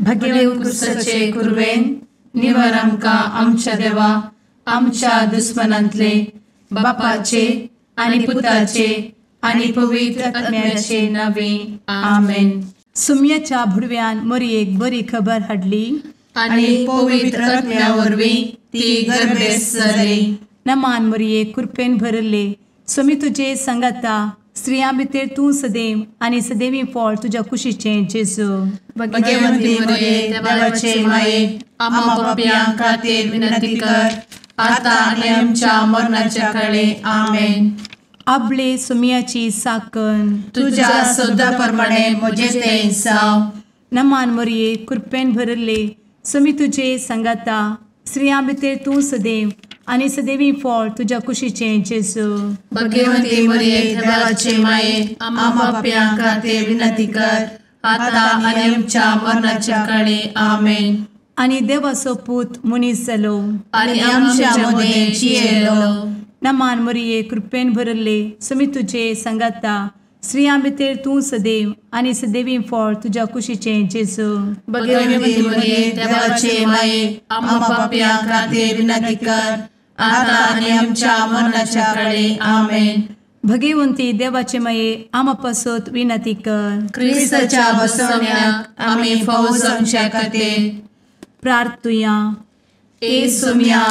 भगेव कुरवेन निवर आमकां आमच्या देवा आमच्या दुस्मनांतले बापाचे आनी पुताचे आनी पवित्र आत्म्याचे नावे आमेन. सुम्याच्या भुडव्यान मोरयेक बरी खबर हाडली आनी पवित्र आत्म्या वरवीं ती गर्भेस्त जाली. नमान मोरये, कृपेन भरले, स्वामी तुजे संगाता, स्त्रियां भितर तूं सदैव आनी सदैवी फळ तुज्या कुशीचें जेजू. भगवंती मोरये, देवाचे माये, आम्हा पापयां खातीर विनंती कर आता आनी आमच्या मरणाच्या काळे. आमेन. आपले सुम्याची साकन तुज्या सदा प्रमाणे म्हजें तें जावं. नमान मोरये, कृपेन भरले, स्वामी तुजे संगाता, स्त्रियां भितर तूं सदैव आनी सदैवी फळ तुज्या कुशीचें जेजू. भगवंती मोरये, देवाचे माये, आम्हा पापयां खातीर विनंती कर आता आनी आमच्या मरणाच्या काळे. आमेन. आनी देवाचो पूत मनीस जालो आनी आमच्या मदें जियेलो. नमान मोरये, कृपेन भरले, स्वामी तुजे संगाता, स्त्रियां भितर तूं सदैव आनी सदैवी फळ तुज्या कुशीचें जेजू. भगवंती मोरये, देवाचे माये, आम्हा पापयां खातीर विनंती कर आता आनी आमच्या मरणाच्या काळे. आमेन. भगवंती देवाचे माये, आम्हा पासत विनंती कर. क्रिस्ताच्या बसवण्याक आमी फावो जावच्या खातीर प्रार्थुया. ए सुम्या,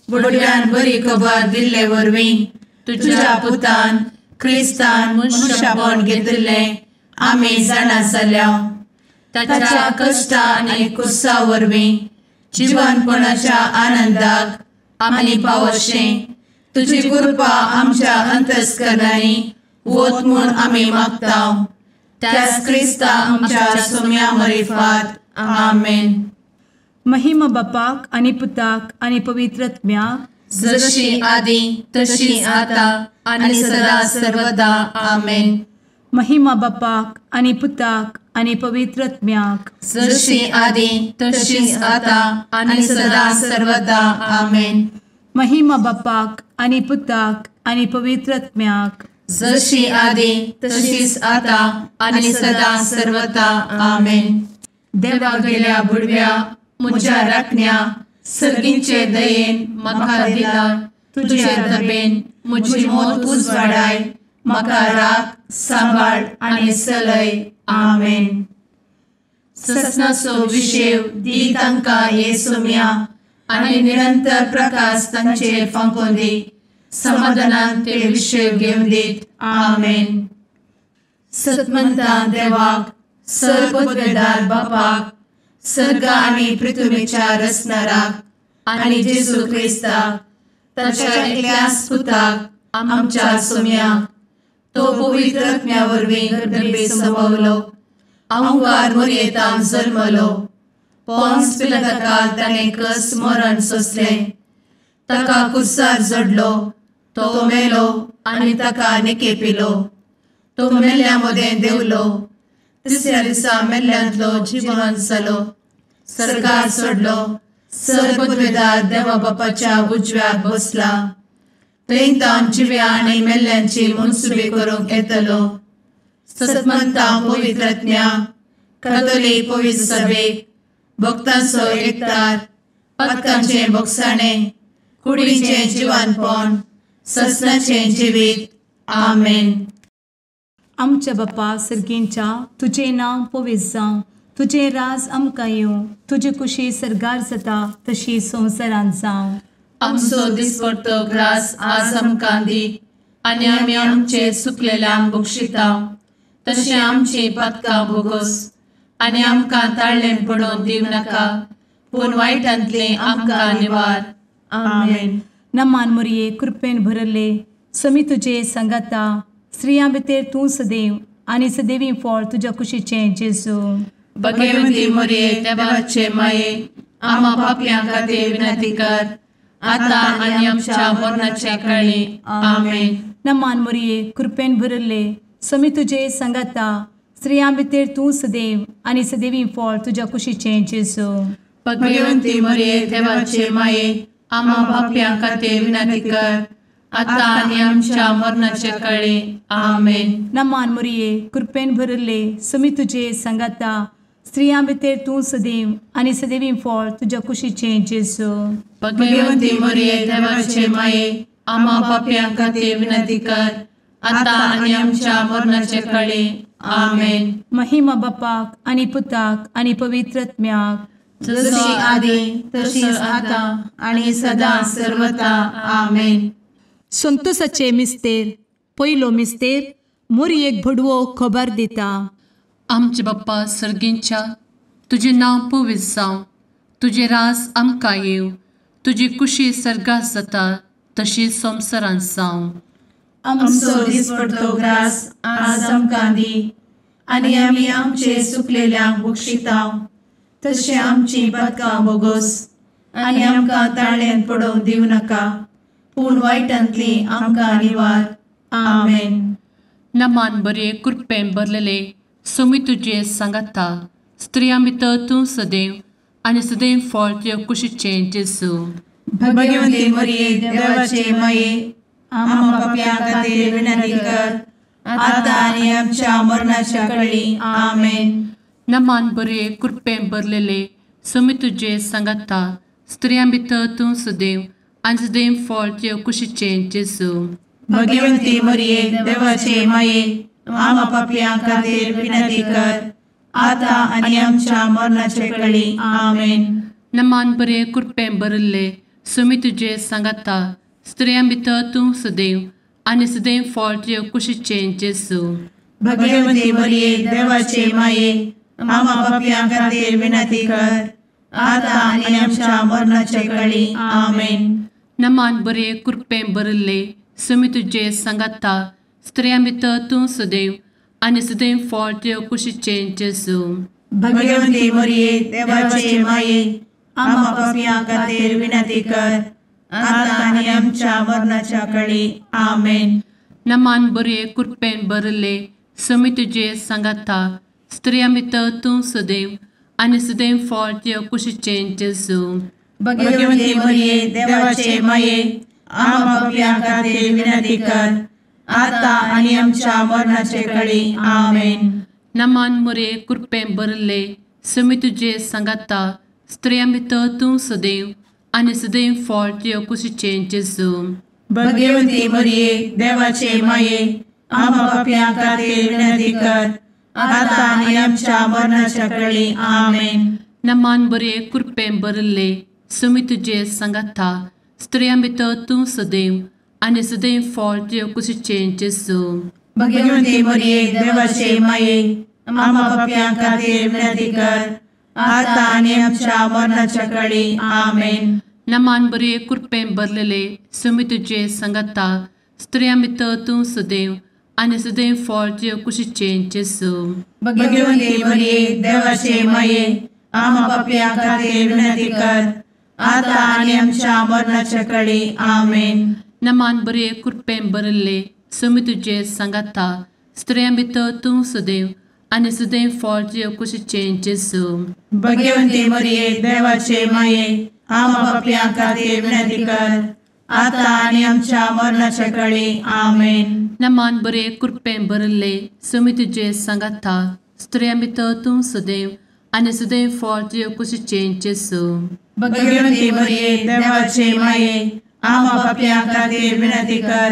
बुडव्यान बरी खबर दिल्ले वरवीं तुज्या पुतान क्रिस्तान मनशापण घेतिल्लें आमी जाणा जाल्या. ताच्या कश्टा आनी कुसा वरवीं जिवनपणाच्या आनंदाक आमी पावशें तुजी कृपा आमच्या अंतस्करणांनी वत म्हूण आमी मागता. त्याच क्रिस्ता आमच्या सुम्या मरिफात. आमेन. महिमा बापाक आनी पुताक आनी पवित्र आत्म्याक, जशी आदी तशी आता आनी सदा सर्वदा. आमेन. महिमा बापाक आनी पुताक आनी पवित्र आत्म्याक, जशी आदी तशी आता आनी सदा सर्वदा. आमेन. महिमा बापाक आनी पुताक आनी पवित्र आत्म्याक, जशी आदी तशीच आता आनी सदा सर्वदा. आमेन. देवा गेल्या बुडव्या म्हज्या राखण्या सर्गींचे दयेन म्हाका दिला तुजे दबेन म्हजी मोत उजवाडाय, म्हाका राख सांबाळ आनी सलय. आमेन. ससनाचो विशेव दी तांकां हे सुम्या आनी निरंतर प्रकाश तांचेर फांकोवन दी, समाधानान ते विशेव घेवन दीत. आमेन. सतमंता देवाक, सर्वपदवेदार बापाक, सर्ग आनी पृथ्वीच्या रचणाराक आनी जेजू क्रिस्ताक ताच्या एकल्याच पुताक आमच्या सुम्याक, तो पवित्र आत्म्या वरवीं गर्भे संभवलो, अहंकार मोरयेतान जल्मलो, पोन्स पिलाताकाल ताणें कस मरण सोंसलें, ताका कुर्सार जडलो, तो मेलो आनी ताका निकेपिलो, तो मेल्ल्या मदें देंवलो, तिसऱ्या दिसा मेल्ल्यांतलो जिवन जालो, सर्गार सोडलो, सर्वपदवेदार देवा बापाच्या उजव्याक बसला, थंय तावन जिव्या आनी मेल्ल्यांची मनसुबी करूंक येतलो. सतमंता पवित्र आत्म्या, कातोलीक पवित्र सभेक, भक्तांचो एकतार, पातकांचें भोगसाणें, कुडीचें जिवानपण, ससनाचें जिवीत. आमेन. आमच्या बापा सर्गींच्या, तुजें नांव पवित्र जावं, तुजें राज आमकां येवं, तुजी कुशी सर्गार जाता तशी संवसारांत जावं. आमचो दिसपडतो ग्रास आज आमकां दी आनी आमी आमचे सुकलेल्यांक बक्षिता तशें आमची पातकां भोगोस आनी आमकां ताळ्ळें पडोवन दिवं नाका, पूण वायटांतलें आमकां निवार. आमेन. नमान मोरये, कृपेन भरले, स्वामी तुजे संगाता, स्त्रियां भितर तूं सदैव आनी सदैवी फळ तुज्या कुशीचें जेजू. भगवंती मोरये, देवाचे माये, आम्हा पापयां खातीर विनंती कर आता आनी आमच्या मरणाच्या काळी. आमेन. नमान मोरये, कृपेन भरले, स्वामी तुजे संगाता, स्त्रियां भितर तूं सदैव आनी सदैवी फळ तुज्या कुशीचें जेजू. भगवंती मोरये, देवाचे माये, आम्हा पापयां खातीर विनंती कर आता आनी आमच्या मरणाच्या काळी. आमेन. नमान मोरये, कृपेन भरले, स्वामी तुजे संगाता, स्त्रियां भितर तूं सदैव आनी सदैवी फळ तुज्या कुशीचें जेजू. भगवंती मरिये देवाचे माये, आम्हा पापयां खातीर विनंती कर, आतां आनी आमच्या मरणाचे कळे. आमेन. महिमा बापाक आनी पुताक आनी पवित्र आत्म्याक, जशी आदी तशीच आतां आनी सदां सर्वता. आमेन. संतोषाचे मिस्तेर. पयलो मिस्तेर मोरयेक भडवो खबर दिता. आमचे बाप्पा सर्गींच्या, तुजें नांव पवित्र जावं, तुजें राज आमकां येवं, तुजी कुशी सर्गात जाता तशी संवसारांत जावं. आमचो दिसपडतो ग्रास आज आमकां दी, आनी आमी आमचे सुकलेल्यांक बक्षिता तशें आमची पातकां बोगोस, आनी आमकां ताळ्यांत पडोवंक दिवं नाका, पूण वायटांतली आमकां निवार. आमेन. नमान बरे कृपेन भरलेले सोमी तुजे सांगाता, स्त्रियां भितर तूं सदैव आनी सदैव फळ तुज्या कुशीचें जेजू. भगवंती मरिये देवाचे माये, आम्हा पापयां खातीर विनंती कर, आतां आनी आमच्या मरणाच्या कळी. आमेन. नमान बरे कृपेन भरलेले सोमी तुजे सांगाता, स्त्रियां भितर तूं सदैव आनी सदैव फळ तुज्या कुशीचें जेजू. भगवंती मरिये देवाचे माये, आम्हा पापयां खातीर विनंती कर, आतां आनी आमच्या मरणाचे कळी. आमेन. नमान बरे कृपेन भरिल्ले सोमी तुजे सांगाता, स्त्रियां भितर तूं सदैव आनी सदैव फळ तुज्या कुशीचें जेजू. भगवंती मरिये देवाचे माये, आम्हा पापयां खातीर विनंती कर, आतां आनी आमच्या मरणाचे कळी. आमेन. नमान बरे कृपेन भरिल्ले सोमी तुजे सांगाता, स्त्रियां भितर तूं सदैव आनी सदैव फळ तुज्या कुशीचें जेजू. भगवंती मरिये देवाचे माये, आम्हा पापयां खातीर विनंती कर, आतां आनी आमच्या मरणाच्या कळी. आमेन. नमान बरे कृपेन भरिल्ले सोमी तुजे सांगाता, स्त्रियां भितर तूं सदैव आनी सदैव फळ तुज्या कुशीचें जेजू. भगवंती मरिये देवाचे माये, आम्हा पापयां खातीर विनंती कर, आतां आनी आमच्या मरणाचे कळी. आमेन. नमान मरिये कृपेन भरिल्ले सोमी तुजे सांगाता, स्त्रियां भितर तूं सदैव आनी सदैव फळ तुज्या कुशीचें जेजू. भगवंती मरिये देवाचे माये, आम्हा पापयां खातीर विनंती कर, आतां आनी आमच्या मरणाच्या कळी. आमेन. नमान बरे कृपेन भरिल्ले सोमी तुजे सांगाता, स्त्रियां भितर तूं सदैव आनी सदैव फळ तुज्या कुशीचें जेजू. भगवंती मरिये देवाचे माये, आम्हा पापयां खातीर विनंती कर, आतां आनी आमच्या मरणाच्या कळी. आमेन. नमान बरे कृपेन भरलेले सोमी तुजे सांगाता, स्त्रियां भितर तूं सदैव आनी सदैव फळ तुज्या कुशीचें जेजू. भगवंती मरिये देवाचे माये, आम्हा पापयां खातीर विनंती कर, आतां आनी आमच्या मरणाच्या कळी. आमेन. नमान बरे कृपेन भरिल्ले सोमी तुजे सांगाता, स्त्रियां भितर तूं सदैव आनी सदैव फळ तुज्या कुशीचें जेजू. भगवंती मरिये देवाचे माये, आम्हा पापयां खातीर विनंती कर, आतां आनी आमच्या मरणाच्या कळी. आमेन. नमान बरे कृपेन भरिल्ले सोमी तुजे सांगाता, स्त्रियां भितर तूं सदैव आनी सदैव फळ तुज्या कुशीचें जेजू. भगवंती मरिये देवाचे माये, आम्हा पापयां खातीर विनंती कर,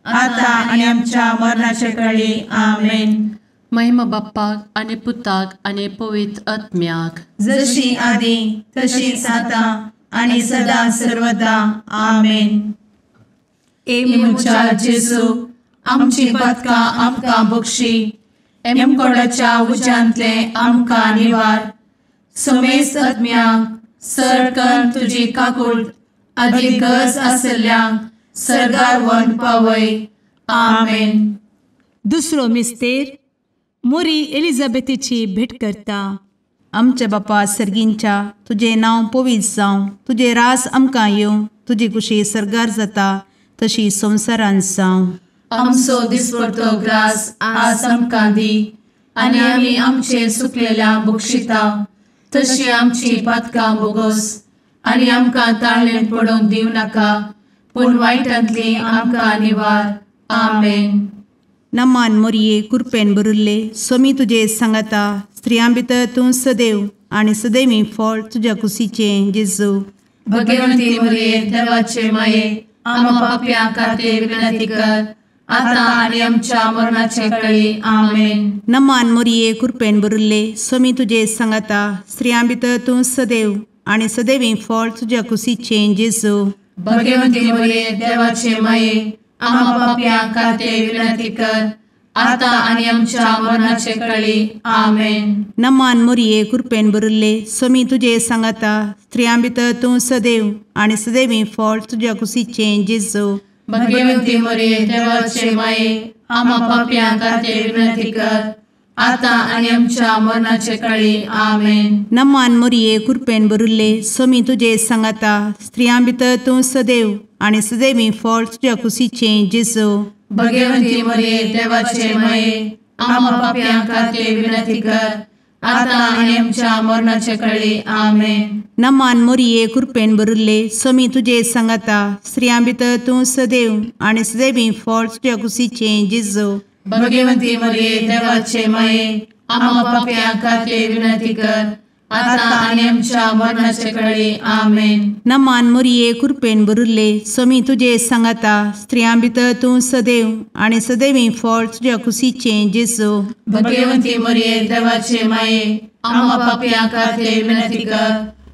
आतां आनी आमच्या मरणाचे कळी. आमेन. महिमा बाप्पाक आनी पुताक आनी पवित्र आत्म्याक, जशी आदी तशीच आतां आनी सदां सर्वदा. आमेन. ए म्हज्या जेजू, आमची पातकां आमकां बक्षी, एमकोडाच्या उज्यांतले आमकां निवार, समेस्त आत्म्यांक सरकन तुजी काकूट आदी गरज आशिल्ल्यांक सर्गार व्हरून पावय. आमेन. दुसरो मिस्तेर मोरी एलिझाबेथीची भेट करता. आमच्या बापा सर्गींच्या, तुजें नांव पवित्र जावं, तुजें रास आमकां येवं, तुजी कुशी सर्गार जाता तशी संवसारांत जावं. आमचो दिसपडतो ग्रास आज आमकां दी, आनी आमी आमचे सुकलेल्या बक्षिता तशी आमची पातकां बोगोस, आनी आमकां ताळ्ळेंत पडोवंक दिवं नाका, पूण वायटांतली आमकां निवार. आमेन. नमान मोरये कृपेन भरिल्ले, स्वामी तुजे सांगाता, स्त्रियां भितर तूं सदैव आनी सदैवी फळ तुज्या कुशीचें जेजू। भगवंती मरिये देवाचे माये आम्हा पाप्यां खातीर विनंती कर आता आनी आमच्या मरणाचे वेळी। आमेन। नमान मरिये कृपेन भरिल्ले स्वामी तुजे सांगाता स्त्रियां भितर तूं सदैव आनी सदैवी फळ तुज्या कुशीचें जेजू। भगवंती मरिये देवाचे माये आम्हा पाप्यां खातीर विनंती कर आता आनी आमच्या मरणाचे वेळी। आमेन। नमान मरिये कृपेन भरिल्ले स्वामी तुजे सांगाता स्त्रियां भितर तूं सदैव आनी सदैवी फळ तुज्या कुशीचें जेजू। भगवंती मरिये देवाचे माये आम्हा पाप्यां खातीर विनंती कर आता आनी आमच्या मरणाचे वेळी। आमेन। नमान मरिये कृपेन भरिल्ले स्वामी तुजे सांगाता स्त्रियां भितर तूं सदैव आनी सदैवी फळ तुज्या कुशीचें जेजू। भगवंती मरिये देवाचे माये आम्हा पाप्यां खातीर विनंती कर आता आनी आमच्या मरणाचे वेळी। आमेन। नमान मरिये कृपेन भरिल्ले स्वामी तुजे सांगाता स्त्रियां भितर तूं सदैव आनी सदैवी फळ तुज्या कुशीचें जेजू। भगवंती मरिये देवाचे माये आम्हा पाप्यां खातीर विनंती कर आता आनी आमच्या मरणाचे वेळी। आमेन। नमान मरिये कृपेन भरिल्ले स्वामी तुजे सांगाता स्त्रियां भितर तूं सदैव आनी सदैवी फळ तुज्या कुशीचें जेजू। भगवंती मरिये देवाचे माये आम्हा पाप्यां खातीर विनंती कर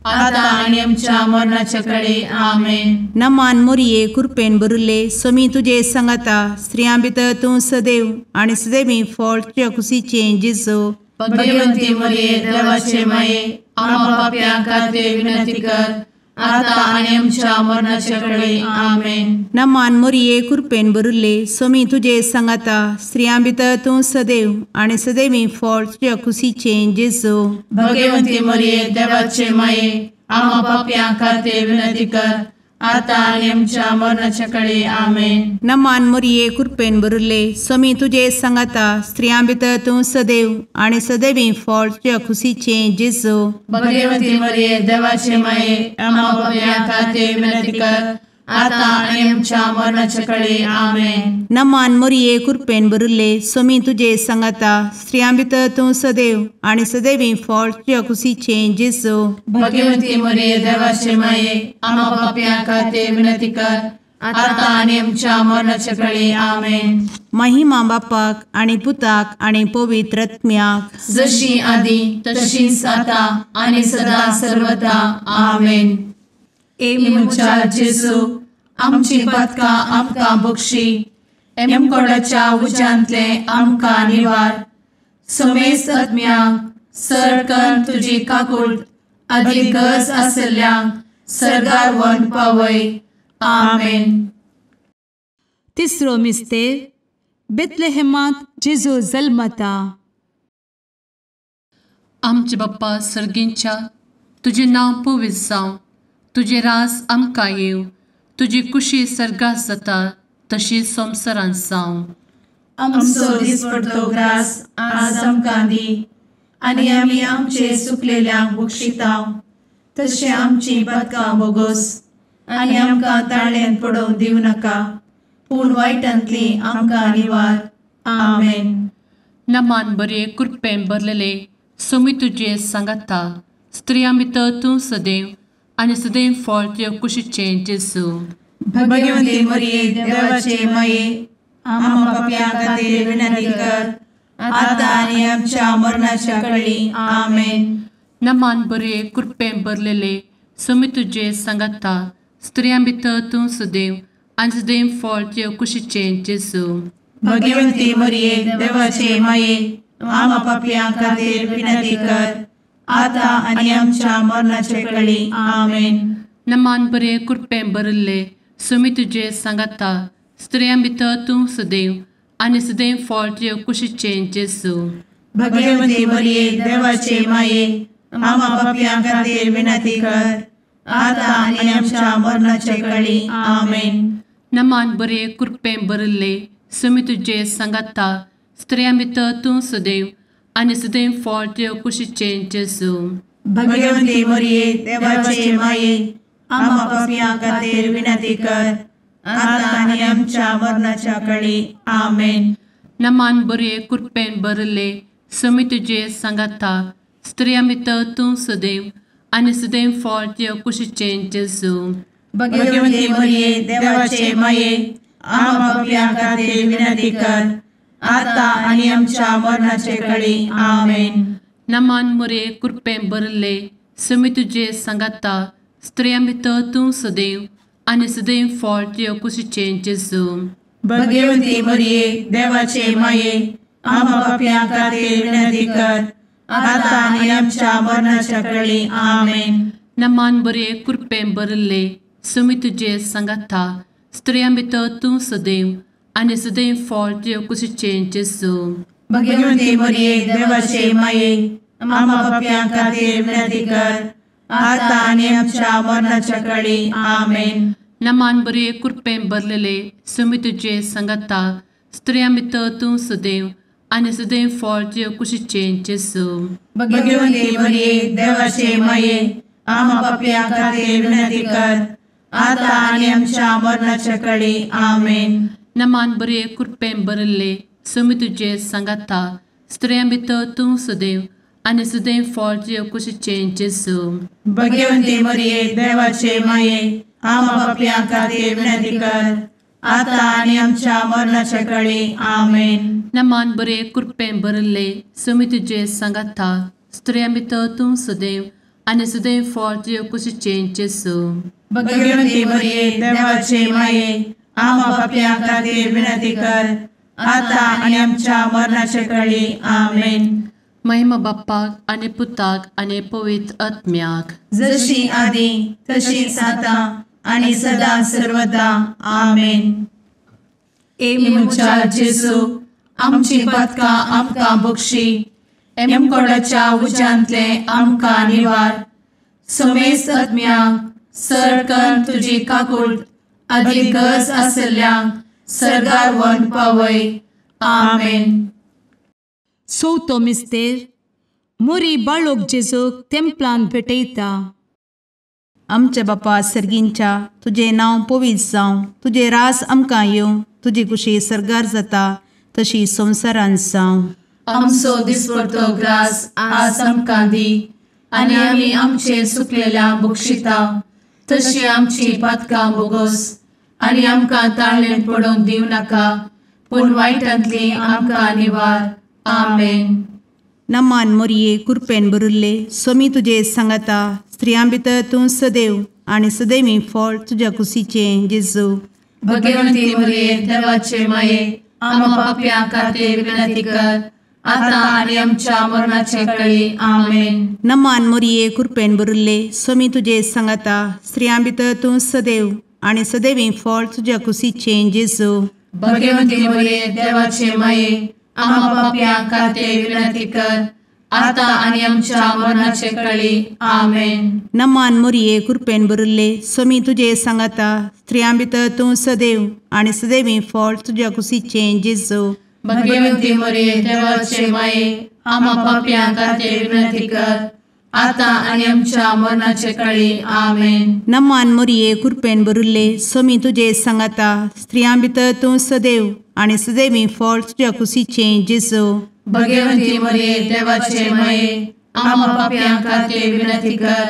आता आनी आमच्या मरणाचे वेळी। आमेन। नमान मरिये कृपेन भरिल्ले स्वामी तुजे सांगाता स्त्रियां भितर तूं सदैव आनी सदैवी फळ तुज्या कुशीचें जेजू। भगवंती मरिये देवाचे माये आम्हा पाप्यां खातीर विनंती कर आता आनी आमच्या मरणाचे वेळी। आमेन। नमान मरिये कृपेन भरिल्ले स्वामी तुजे सांगाता स्त्रियां भितर तूं सदैव आनी सदैवी फळ तुज्या कुशीचें जेजू। भगवंती मरिये देवाचे माये आम्हा पाप्यां खातीर विनंती कर आता आनी आमच्या मरणाचे वेळी। आमेन। नमान मरिये कृपेन भरिल्ले स्वामी तुजे सांगाता स्त्रियां भितर तूं सदैव आनी सदैवी फळ तुज्या कुशीचें जेजू। भगवंती मरिये देवाचे माये आम्हा पाप्यां खातीर विनंती कर आता आनी आमच्या मरणाचे वेळी। आमेन। नमान मरिये कृपेन भरिल्ले स्वामी तुजे सांगाता स्त्रियां भितर तूं सदैव आनी सदैवी फळ तुज्या कुशीचें जेजू। भगवंती मरिये देवाचे माये आम्हा पाप्यां खातीर विनंती कर आता आनी आमच्या मरणाचे वेळी। आमेन। महिमा बापाक आनी पुताक आनी पवित्र आत्म्याक जशी आदी तशीच आता आनी सदा सर्वदा। आमेन। ए म्हज्या जेजू आमची पातकां आमकां बक्षी एमकोडाच्या उज्यांतले आमकां निवार समेस्त आत्म्यांक सरकन तुजी काकूट आदी गरज आसल्ल्यांक सर्गार व्हरून पावय। आमेन। तिसरो मिस्तेर बेथलेहेमांत जेजू जल्मता। आमचे बाप्पा सर्गींच्या तुजें नांव पवित्र जावं, तुजें राज आमकां येवं, तुजी कुशी सर्गात जाता तशी संवसारांत जावं। आमचो दिसपडतो ग्रास आज आमकां दी आनी आमी आमचे सुकलेल्यांक बक्षितांव तशें आमची पातकां बोगोस आनी आमकां ताळ्यान पडोवंक दिवं नाका पूण वायटांतली आमकां निवार। आमेन। नमान बरे कृपेन भरलेले स्वामी तुजे सांगाता स्त्रियां भितर तूं सदैव आनी सदैव फळ तुज्या कुशीचें जेजू। भगवंती मरिये देवाचे माये आम्हा पाप्यां खातीर विनंती कर आता आनी आमच्या मरणाच्या वेळी। आमेन। नमान बरे कृपेन भरलेले स्वामी तुजे सांगाता स्त्रियां भितर तूं सदैव आनी सदैव फळ तुज्या कुशीचें जेजू। भगवंती मरिये देवाचे माये आम्हा पाप्यां खातीर विनंती कर आता आनी आमच्या मरणाचे वेळी। आमेन। नमान बरे कृपेन भरिल्ले स्वामी तुजे सांगाता स्त्रियां भितर तूं सदैव आनी सदैव फळ तुज्या कुशीचें जेजू। भगवंती मरिये देवाचे माये आम्हा पाप्यां खातीर विनंती कर आता आनी आमच्या मरणाचे वेळी। आमेन। नमान बरे कृपेन भरिल्ले स्वामी तुजे सांगाता स्त्रियां भितर तूं सदैव आनी सदैव फळ तुज्या कुशीचें जेजू। भगवंती मरिये देवाचे माये आम्हा पाप्यां खातीर विनंती कर आता आनी आमच्या मरणाच्या वेळी। आमेन। नमान बरे कृपेन भरिल्ले समी तुजे सांगाता स्त्रियां भितर तूं सदैव आनी सदैव फळ तुज्या कुशीचें जेजू. भगवती मरिये देवाचे माये आम्हा पाप्यां खातीर विनंती कर आता आनी आमच्या मरणाचे कळी. आमेन. नमान मोरये कृपेन भरिल्ले समी तुजे सांगाता स्त्रियां भितर तूं सदैव आनी सदैव फळ तुज्या कुशीचें जेजू. भगवती मरिये देवाचे माये आम्हा पाप्यां खातीर विनंती कर आता आनी आमच्या मरणाच्या कळी. आमेन. नमान बरे कृपेन भरिल्ले समी तुजे सांगाता स्त्रियां भितर तूं सदैव आनी सदैव फळ तुज्या कुशीचें जेजू. भगवती मरिये देवाचे माये आम्हा पाप्यां खातीर विनंती कर आता आनी आमच्या मरणाच्या कळी. आमेन. नमान बरे कृपेन भरलेले समी तुजे सांगाता स्त्रियां भितर तूं सदैव आनी सदैव फळ तुज्या कुशीचें जेजू. भगवती मरिये देवाचे माये आम्हा पाप्यां खातीर विनंती कर आता आनी आमच्या मरणाच्या कळी. आमेन. नमान बरे कृपेन भरिल्ले समी तुजे सांगाता स्त्रियां भितर तूं सदैव आनी सदैव फळ तुज्या कुशीचें जेजू. भगवती मरिये देवाचे माये आम्हा पाप्यां खातीर विनंती कर आता आनी आमच्या मरणाच्या कळी. आमेन. नमान बरे कृपेन भरिल्ले समी तुजे सांगाता स्त्रियां भितर तूं सदैव आनी सदैव फळ तुज्या कुशीचें जेजू. भगवती मरिये देवाचे माये आम्हा पाप्यां खातीर विनंती कर आता आनी आमच्या मरणाच्या कळी. आमेन. महिमा बाप्पाक आनी पुताक आनी पवित्र आत्म्याक, जशी आदी तशीच आता आनी सदा सर्वदा. आमेन. ए म्हज्या जेजू आमची पातकां आमकां बक्षी, एमकोडाच्या उज्यांतले आमकां निवार, समेस्त आत्म्यांक सरकन तुजी काकूट आदी गरज आसल्ल्यांक सर्गार व्हरून पावय. आमेन. चवथो मिस्तेर मोरी बाळोक जेजूक तेंपलान भेटयता. आमच्या बापा सर्गींच्या तुजें नांव पवित्र जावं, तुजें रास आमकां येवं, तुजी कुशी सर्गार जाता तशी संवसारांत जावं. आमचो दिसपडतो ग्रास आज आमकां दी आनी आमी आमचे सुकलेल्या बक्षिता तशी आमची पातकां बोगोस आनी आमकां ताळेन पडोवंक दिवं नाका, पूण वायटांतली आमकां निवार. आमेन. नमान मोरये कृपेन भरिल्ले स्वामी तुजे सांगाता स्त्रियां भितर तूं सदैव आनी सदैवी फळ तुज्या कुशीचें जेजू. भगवती मोरये देवाचे माये आम्हा पाप्यां खातीर विनंती कर आता आनी आमच्या मरणाचे कळी. आमेन. नमान मोरये कृपेन भरिल्ले स्वामी तुजे सांगाता स्त्रियां भितर तूं सदैव आनी सदैवी फळ तुज्या कुशीचें जेजू. भगवती मोरये देवाचे माये आम्हा पाप्यां खातीर विनंती कर आता आनी आमच्या मरणाचे कळी. आमेन. नमान मोरये कृपेन भरिल्ले स्वामी तुजे सांगाता स्त्रियां भितर तूं सदैव आनी सदैवी फळ तुज्या कुशीचें जेजू. भगवती मोरये देवाचे माये आम्हा पाप्यां खातीर विनंती कर आता आनी आमच्या मरणाचे कळी. आमेन. नमान मोरये कृपेन भरिल्ले स्वामी तुजे सांगाता स्त्रियां भितर तूं सदैव आनी सदैवी फळ तुज्या कुशीचें जेजू. भगवती मोरये देवाचे माये आम्हा पाप्यां खातीर विनंती कर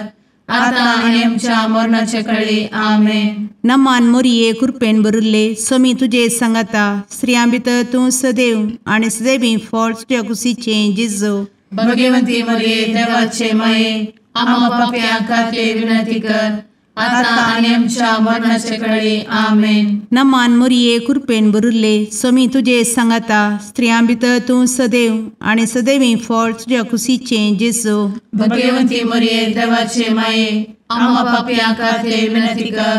आता आनी आमच्या मरणाचे कळी. आमेन. नमान मोरये कृपेन भरिल्ले स्वामी तुजे सांगाता स्त्रियां भितर तूं सदैव आनी सदैवी फळ तुज्या कुशीचें जेजू. भगवती मोरये देवाचे माये आम्हा पाप्यां खातीर विनंती कर आता आनी आमच्या मरणाचे कळी. आमेन. नमान मोरये कृपेन भरिल्ले स्वामी तुजे सांगाता स्त्रियां भितर तूं सदैव आनी सदैवी फळ तुज्या कुशीचें जेजू. भगवती मोरये देवाचे माये आम्हा पाप्यां खातीर विनंती कर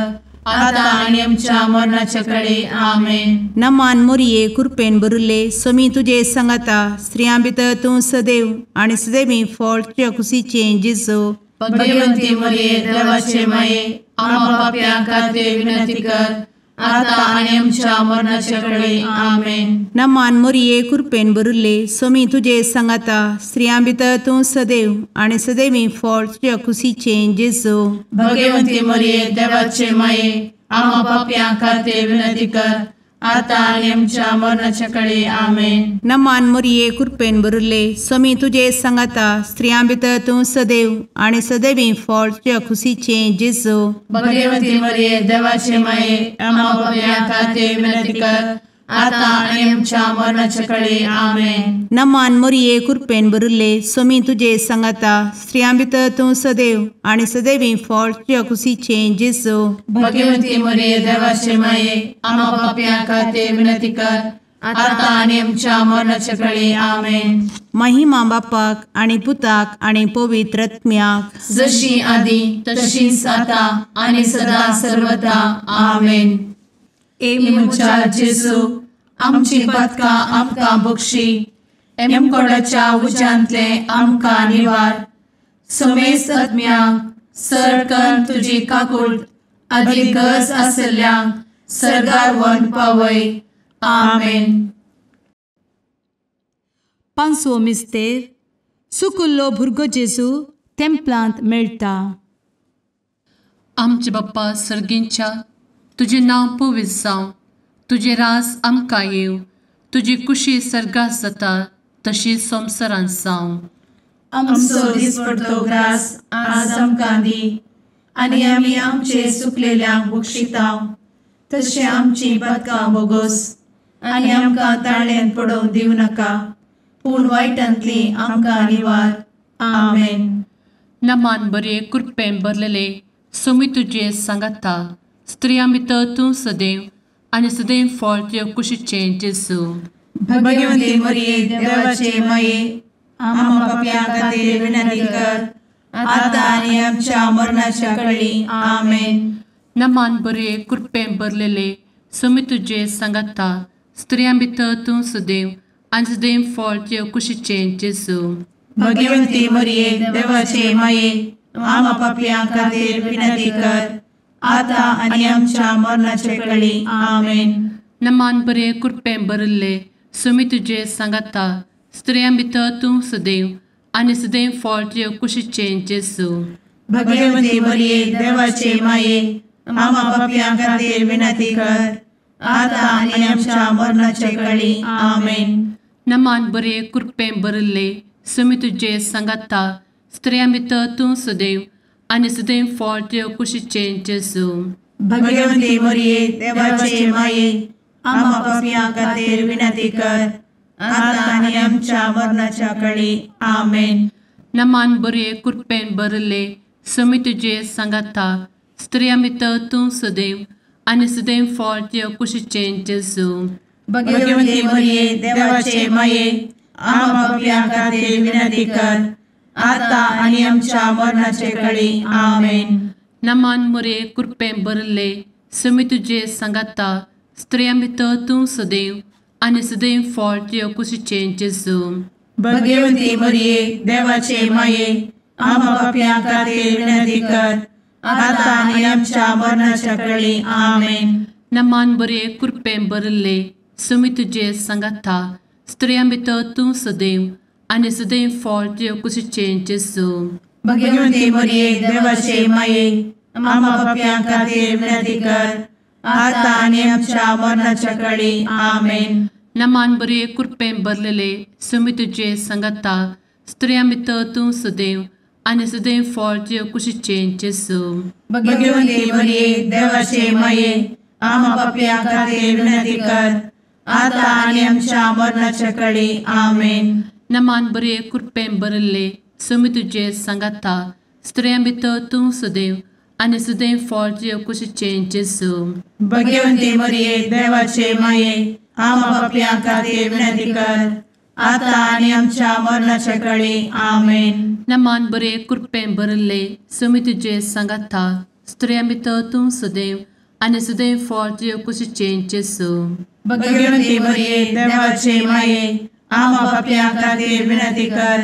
आता आनी आमच्या मरणाचे कळी. आमेन. नमान मोरये कृपेन भरिल्ले स्वामी तुजे सांगाता स्त्रियां भितर तूं सदैव आनी सदैवी फळ तुज्या कुशीचें जेजू. भगवती मोरये देवाचे माये आम्हा पाप्यां खातीर विनंती कर आता आनी आमच्या मरणाचे कळी. आमेन. नमान मोरये कृपेन भरिल्ले स्वामी तुजे सांगाता स्त्रियां भितर तूं सदैव आनी सदैवी फळ तुज्या कुशीचें जेजू. भगवती मोरये देवाचे माये आम्हा पाप्यां खातीर विनंती कर आतां आनी आमच्या मरणाच्या कळे. आमेन. नमान मोरये कृपेन भरिल्ले, स्वामी तुजे सांगाता, स्त्रियां भितर तूं सदैव आनी सदैवी फळ तुज्या खुशीचें जेजू. भगवती मरिये देवाचे माये, आम्हा पाप्यां खातीर विनंती कर, आतां आनी आमच्या मरणाच्या कळे. आमेन. नमान मोरये कृपेन भरिल्ले, स्वामी तुजे सांगाता, स्त्रियां भितर तूं सदैव आनी सदैवी फळ तुज्या खुशीचें जेजू. भगवती मरिये देवाचे माये, आम्हा पाप्यां खातीर विनंती कर, आतां आनी आमच्या मरणाच्या कळे. आमेन. महिमा बापाक आनी पुताक आनी पवित्र आत्म्याक, जशी आदी तशीच आतां आनी सदा सर्वदा. आमेन. ए म्हज्या जेजू, आमची पातकां आमकां बक्षी, एमकोडाच्या उज्यांतले आमकां निवार, समेस्त आत्म्यांक सरकन तुजी काकूट आदी गरज आशिल्ल्यांक सर्गार व्हरून पावय. आमेन. पांचवो मिस्तेर, सुकुल्लो भुरगो जेजू तेंपलांत मेळटा. आमचे बाप्पा सर्गींच्या, तुजें नांव पवित्र जावं, तुजें राज आमकां येवं, तुजी कुशी सर्गात जाता तशी संवसारांत जावं. आमचो दिसपडतो ग्रास आज आमकां दी, आनी आमी आमचे सुकलेल्यांक बक्षिता तशें आमची पातकां बोगोस, आनी आमकां ताळ्यांत पडोवंक दिवं नाका, पूण वायटांतली आमकां निवार. आमेन. नमान बरे कृपेन भरलेले, स्वामी तुजे सांगाता, स्त्रियां भितर तूं सदैव आनी सदैव फळ तुज्या कुशीचें जेजू. भगवती मरिये देवाचे माये, आम्हा पाप्यां खातीर विनंती कर, आतां आनी आमच्या मरणाच्या कळी. आमेन. नमान बरे कृपेन भरलेले, स्वामी तुजे सांगाता, स्त्रियां भितर तूं सदैव आनी सदैव फळ तुज्या कुशीचें जेजू. भगवती मरिये देवाचे माये, आम्हा पाप्यां खातीर विनंती कर, आतां आनी आमच्या मरणाच्या कळी. आमेन. नमान बरे कृपेन भरिल्ले, स्वामी तुजे सांगाता, स्त्रियां भितर तूं सदैव आनी सदैव फळ तुज्या कुशीचें जेजू. भगवती मरिये देवाचे माये, आम्हा पाप्यां खातीर विनंती कर, आतां आनी आमच्या मरणाच्या कळी. आमेन. नमान बरे कृपेन भरिल्ले, स्वामी तुजे सांगाता, स्त्रियां भितर तूं सदैव आनी सदैव फळ तुज्या कुशीचें जेजू. भगवती मरिये देवाचे माये, आम्हा पाप्यां खातीर विनंती कर, आतां आनी आमच्या मरणाच्या कळी. आमेन. नमान बरे कृपेन भरिल्ले, स्वामी तुजे सांगाता, स्त्रियां भितर तूं सदैव आनी सदैव फळ तुज्या कुशीचें जेजू. भगवती मरिये देवाचे माये, आम्हा पाप्यां खातीर विनंती कर, आतां आनी आमच्या मरणाचे कळी. आमेन. नमान मरिये कृपेन भरिल्ले, स्वामी तुजे सांगाता, स्त्रियां भितर तूं सदैव आनी सदैव फळ तुज्या कुशीचें जेजू. भगवती मरिये देवाचे माये, आम्हा पाप्यां खातीर विनंती कर, आतां आनी आमच्या मरणाच्या कळी. आमेन. नमान बरे कृपेन भरिल्ले, स्वामी तुजे सांगाता, स्त्रियां भितर तूं सदैव आनी सदैव फळ तुज्या कुशीचें जेजू. भगवती मरिये देवाचे माये, आम्हा पाप्यां खातीर विनंती कर, आतां आनी आमच्या मरणाच्या कळी. आमेन. नमान बरे कृपेन भरलेले, स्वामी तुजे सांगाता, स्त्रियां भितर तूं सदैव आनी सदैव फळ तुज्या कुशीचें जेजू. भगवती मरिये देवाचे माये, आम्हा पाप्यां खातीर विनंती कर, आतां आनी आमच्या मरणाच्या कळी. आमेन. नमान बरे कृपेन भरिल्ले, स्वामी तुजे सांगाता, स्त्रियां भितर तूं सदैव आनी सदैव फळ तुज्या कुशीचें जेजू. भगवती मरिये देवाचे माये, आम्हा पाप्यां खातीर विनंती कर, आतां आनी आमच्या मरणाच्या कळी. आमेन. नमान बरे कृपेन भरिल्ले, स्वामी तुजे सांगाता, स्त्रियां भितर तूं सदैव आनी सदैव फळ तुज्या कुशीचें जेजू. भगवती मरिये देवाचे माये, आम्हा पाप्यां खातीर विनंती कर,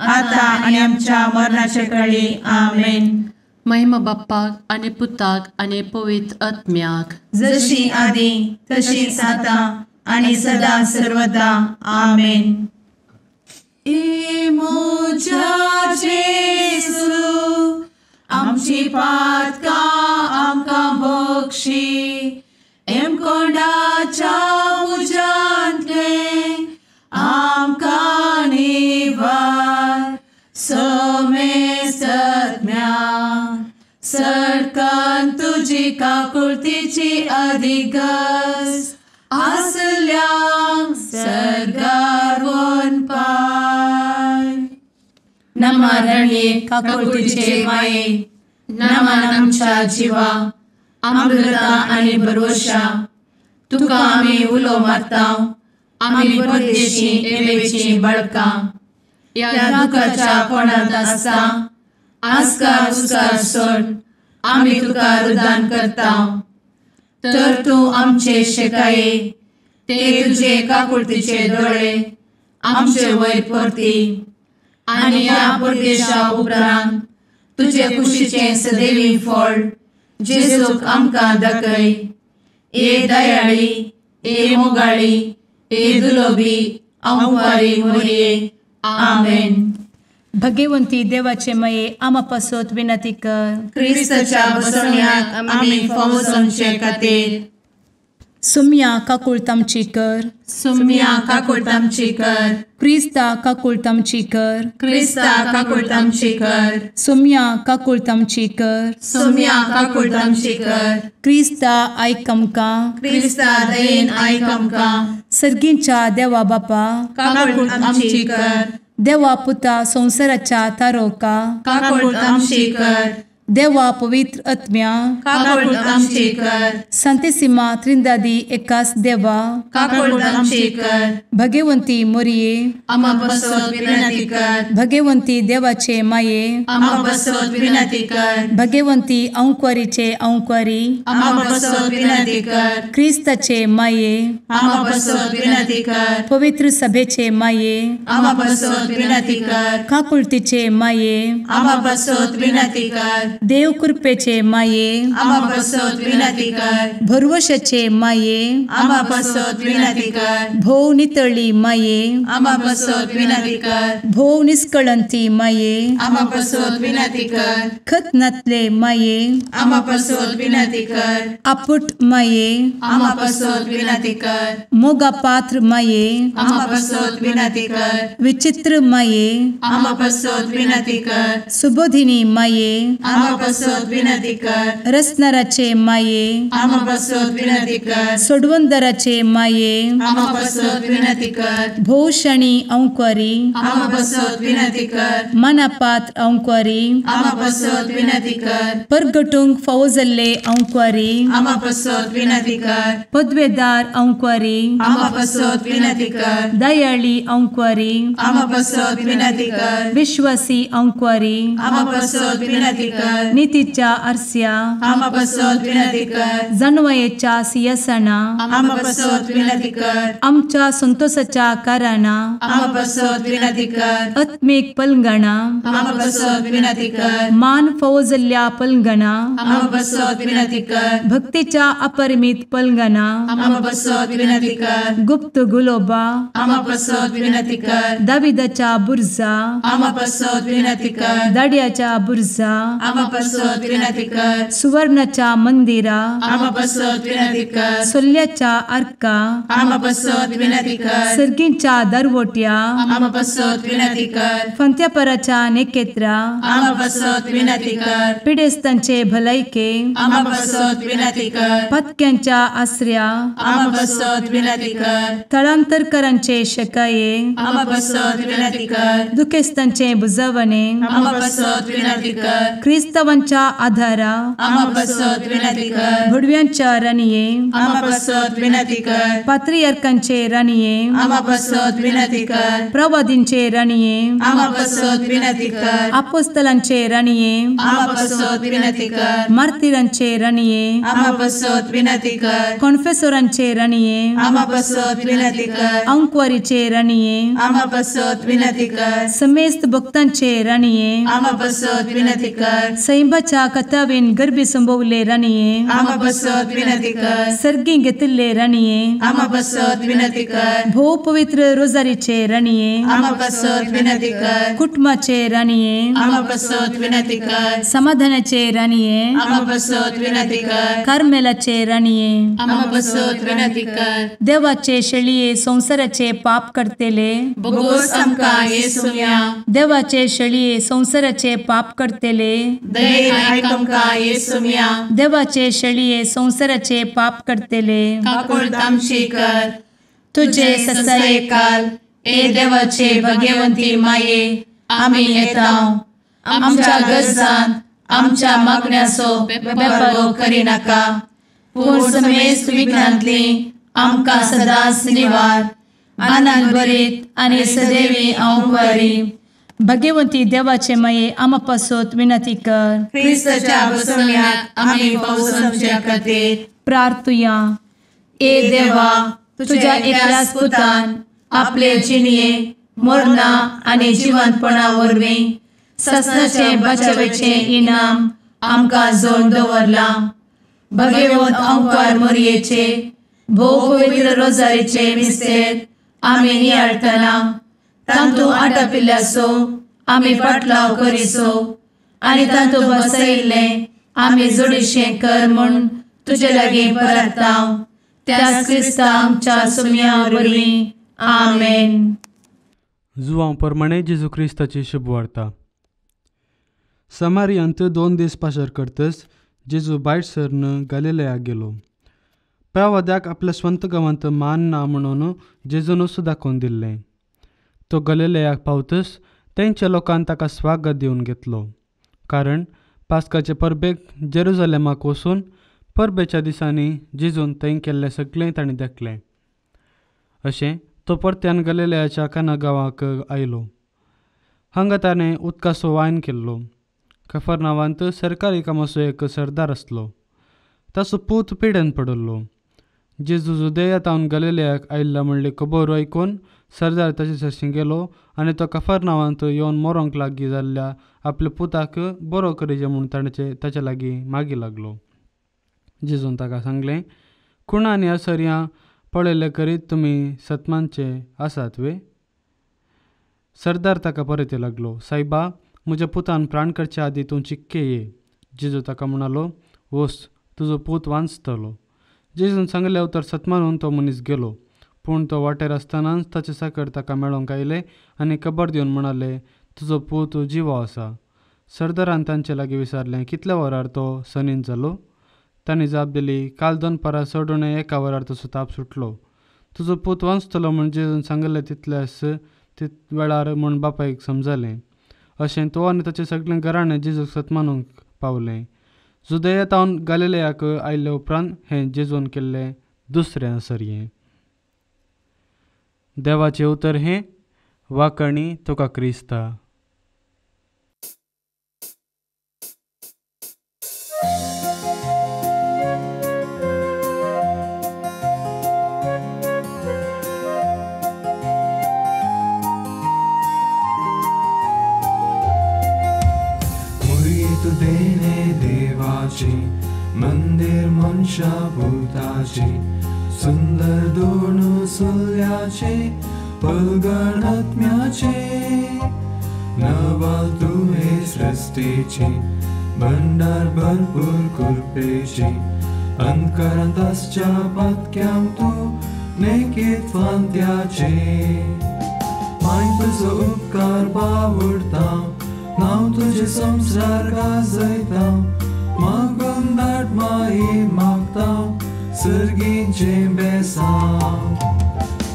आतां आनी आमच्या मरणाच्या कळी. आमेन. महिमा बाप्पाक आनी पुताक आनी पवित्र आत्म्याक, जशी आदी तशीच आतां आनी सदा सर्वदा. आमेन. ए म्हज्या जेजू, आमची पातकां आमकां बक्षी, एमकोंडाच्या तुजी काकुळतीची अधिगस आसल्यांक सर्गार वनपाय. नमा रणये काकुळतीचे माये, नमन आमच्या जिवा, अमृता आनी भरवशा, तुका आमी उलो मारता, आमी परदेशी एवेची बळकां, ह्या दुखाच्या कोणांत आसता आस्कार उस्कार सोड आमी तुका रुदान करता. तर तूं आमचे शेकाये ते तुजे काकुळतीचे दोळे आमचे वयर परती आनी ह्या परदेशा उपरांत तुजे कुशीचें सदैवी फळ जेजूक आमकां दाखय. ए दयाळी, ए मोगाळी, ए दुलोबी अंवारी मोरये. आमेन. भगवंती देवाचे मये आमा पासत विनंती कर. क्रिस्ताच्या बसवण्याक आमी फावो जावचे खातीर. सुम्या काकुळत आमची कर. सुम्या काकुळत आमची कर. क्रिस्ता काकुळत आमची कर. क्रिस्ता काकुळत आमची कर. सुम्या काकुळत आमची कर. सुम्या काकुळत आमची कर. क्रिस्ता आयक आमकां. क्रिस्ता दयेन आयक आमकां. सर्गींच्या देवा बापा काकुळत आमची कर. देवा पुता संवसाराच्या तारोका काकुळत आमची कर. देवा पवित्र आत्म्या काकुळत आमची कर. संतेसिमा त्रिंदादी एकास देवा काकुळत आमची कर. भगवंती मोरये आमा पासत विनंती कर. भगवंती देवाचे माये आमा पासत विनंती कर. भगवंती अंकुरीचे अंकुरी आमा पासत विनंती कर. क्रिस्ताचे माये आमा पासत विनंती कर. पवित्र सभेचे माये आमा पासत विनंती कर. काकुळतीचे माये आमा पासत विनंती कर. देव कृपेचे माये आमा पासत विनंती कर. भरवशाचे माये आमा पासत विनंती कर. भोव नितळी माये आमा पासत विनंती कर. भोव निष्कळंती माये आमा पासत विनंती कर. खत नातले माये आमा पासत विनंती कर. आपुट माये आमा पासत विनंती कर. मोगा पात्र माये आमा पासत विनंती कर. विचित्र माये आमा पासत विनंती कर. सुबोधिनी माये आमा पासत विनंती कर. रसनाराचे माये आमा पासत विनंती कर. सोडवंदराचे माये आमा पासत विनंती कर. भोवशणी अंकुरी आमा पासत विनंती कर. मनापात्र अंकुरी आमा पासत विनंती कर. परगटूंक फावो जाल्ले अंकुरी आमा पासत विनंती कर. पदवेदार अंकुरी आमा पासत विनंती कर. दयाळी अंकुरी आमा पासत विनंती कर. विश्वासी अंकुरी आमा पासत विनंती कर. नितीच्या आरस्या आमा पासत विनंती कर. जानवयेच्या सिंहासना आमा पासत विनंती कर. आमच्या संतोषाच्या कारणा आमा पासत विनंती कर. आत्मीक पलंगणा आमा पासत विनंती कर. मान फावो जाल्ल्या पलंगणा आमा पासत विनंती कर. भक्तीच्या अपरिमित पलंगणा आमा पासत विनंती कर. गुप्त गुलोबा आमा पासत विनंती कर. दाविदाच्या बुर्जा आमा पासत विनंती कर. दाड्याच्या बुर्जा आमा पासत विनंती कर. सुवर्णाच्या मंदिरा आमा पासत विनंती कर. सोल्ल्याच्या आर्का आमा पासत विनंती कर. सर्गींच्या दरवट्या आमा पासत विनंती कर. फंत्यापराच्या नेकेत्रा आमा पासत विनंती कर. पिडेस्तांचे भलायके आमा पासत विनंती कर. पत्क्यांच्या आसऱ्या आमा पासत विनंती कर. थळांतरकरांचे शकाये आमा पासत विनंती कर. दुखेस्तांचे बुजवणे आमा पासत विनंती कर. क्रिस्तावांच्या आधारा आमा पासत विनंती कर. भुडव्यांच्या राणये आमा पासत विनंती कर. पात्रियार्कांचे राणये आमा पासत विनंती कर. प्रवादींचे राणये आमा पासत विनंती कर. आपोस्तलांचे राणये आमा पासत विनंती कर. मार्तिरांचे राणये आमा पासत विनंती कर. कॉन्फेसोरांचे राणये आमा पासत विनंती कर. अंकुवारीचे राणये आमा पासत विनंती कर. समेस्त भक्तांचे राणये आमा पासत विनंती कर. सैंबाच्या कथावेन गर्भी संभवले राणये आमा पासत विनंती कर. सर्गी घेतिल्ले राणये आमा पासत विनंती कर. भोव पवित्र रोजारीचे राणये आमा पासत विनंती कर. कुटुंबाचे राणये आमा पासत विनंती कर. समाधानाचे राणये आमा पासत विनंती कर. कार्मेलाचे राणये आमा पासत विनंती कर. देवाचे शेळये संवसाराचे पाप करतेले बोगोस आमकां येसुम्या देवाचे शेळये संवसाराचे पाप करतेले दयेन आयक आमकां येसुम्या। देवाचे शेळये संवसाराचे पाप करतले काकुळट आमची कर। तुजे ससायेकाल ए देवाचे भगवंती माये आमी येता आमच्या गरजान आमच्या मागण्याचो बेपर्वो करिनाका पूण समेस्त विघ्नांतली आमकां सदांच निवार। आनंद भरीत आनी सदैवी अंवकारी भगवंती देवाचे माये आमा पासत विनंती कर। क्रिस्ताच्या बसवण्याक आमी पावसाच्या खातीर प्रार्थुया। ए देवा तुझ्या एकल्याच पुतान आपले जिणये मरणा आनी जिवंतपणा वरवीं ससनाचे बचावेचे इनाम आमकां जोडून दवरलां। भगवंत अंकार मोरयेचे भोव पवित्र रोजारीचे मिस्तेर आमी नियाळटना तांतू आटापिल्ल्याचो आमी पाटलाव करिसो आनी तांतू बसयिल्लें आमी जोडीशें कर म्हूण तुजे लागीं परता त्याच क्रिस्ता आमच्या सुम्या वरवीं आमेन। जुवांव प्रमाणे जेजू क्रिस्ताची शुभवार्ता। समारियांत 2 दीस पाशार करतच जेजू भायर सरन गालिलेयाक गेलो। प्रवाद्याक आपल्या स्वंत गांवांत मान ना म्हणून जेजूनच दाखोवन दिल्लें। तो गलिलेयाक पावतच तेंच्या लोकान ताका स्वागत दिवन घेतलो, कारण पास्काचे परबेक जेरुजलेमाक वचून परबेच्या दिसांनी जेजून थंय केल्लें सगळें ताणें देखलें। अशें तो परत्यान गलिलेयाच्या काना गांवाक आयलो। हांगा ताणें उदकाचो वायन केल्लो। कफरनावांत सरकारी कामाचो एक सरदार आसलो। ताचो पूत पिडेन पडिल्लो। जेजू जुदेया तावन गलिलेयाक आयिल्लो म्हणली खबर आयकून सरदार ताचे सरशीं गेलो आनी तो कफरनावांत येवन मरोंक लागीं जाल्ल्या आपल्या पुताक बरो करिजे म्हूण ताणें ताच्या लागीं मागी लागलो। जेजून ताका सांगलें, खुणा आनी असर्यां पळयल्ले करीत तुमी सतमानचे आसात वे? सरदार ताका परत लागलो, सायबा, म्हज्या पुतान प्राण करचे आदीं तूं चिक्के ये। जेजू ताका म्हणालो, वोस, तुजो पूत वांचतलो। जेजून सांगलें उतर सतमानून तो मनीस गेलो। पूण तो वाटेर आसतनाच ताचे साकर ताका मेळोंक आयले आनी खबर दिवन म्हणाले, तुजो पूत जिवो आसा। सरदारान तांचे लागीं विचारलें, कितल्या वरार तो सनीन जालो? तांणी जाप दिली, काल दनपारां चड 1 वरार ताचो ताप सुटलो। तुजो पूत वांचतलो म्हूण जेजून सांगलें तितल्याच वेळार म्हूण बापायक समजलें। अशें तो आनी ताचें सगळें घराणें जेजूक सतमानूंक पावलें। जुदेया तावन गालिलेयाक आयिल्ले उपरांत हें जेजून केल्लें दुसरें आसरयें। देवाचें उतर हें वाकणी तुका क्रिस्ता। देवाची मंदिर मनशा भूताची सुंदर दोन सुल्याचे पलगण आत्म्याचे नवाल तुवे सृष्टीची भंडार भरपूर कृपेची अंतकरांत आसच्या पातक्यांक तूं नेकीत फांत्याचे माय तुजो उपकार बावडता नांव तुजें संवसार गाजयता मागून धाड माई मागता सर्गीचें बेसांव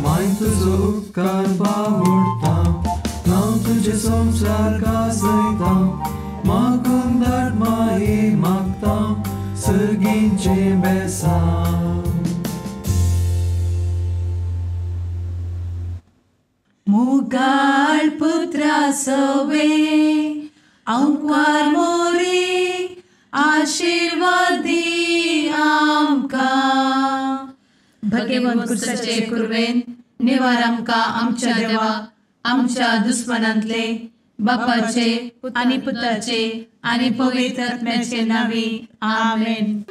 माय तुजो उपकार बावडता नांव तुजें संवसार गाजयता मागून धाड माई मागता सर्गीचें बेसांव। मुगाळ पुत्रा सवे अंकार मोरी आशीर्वादी आमकां। भगवंत कुर्साचे कुर्वेन निवार आमकां आमच्या देवा आमच्या दुस्मनांतले बापाचे आनी पुताचे आनी पवित्र आत्म्याचे नांवी आमेन।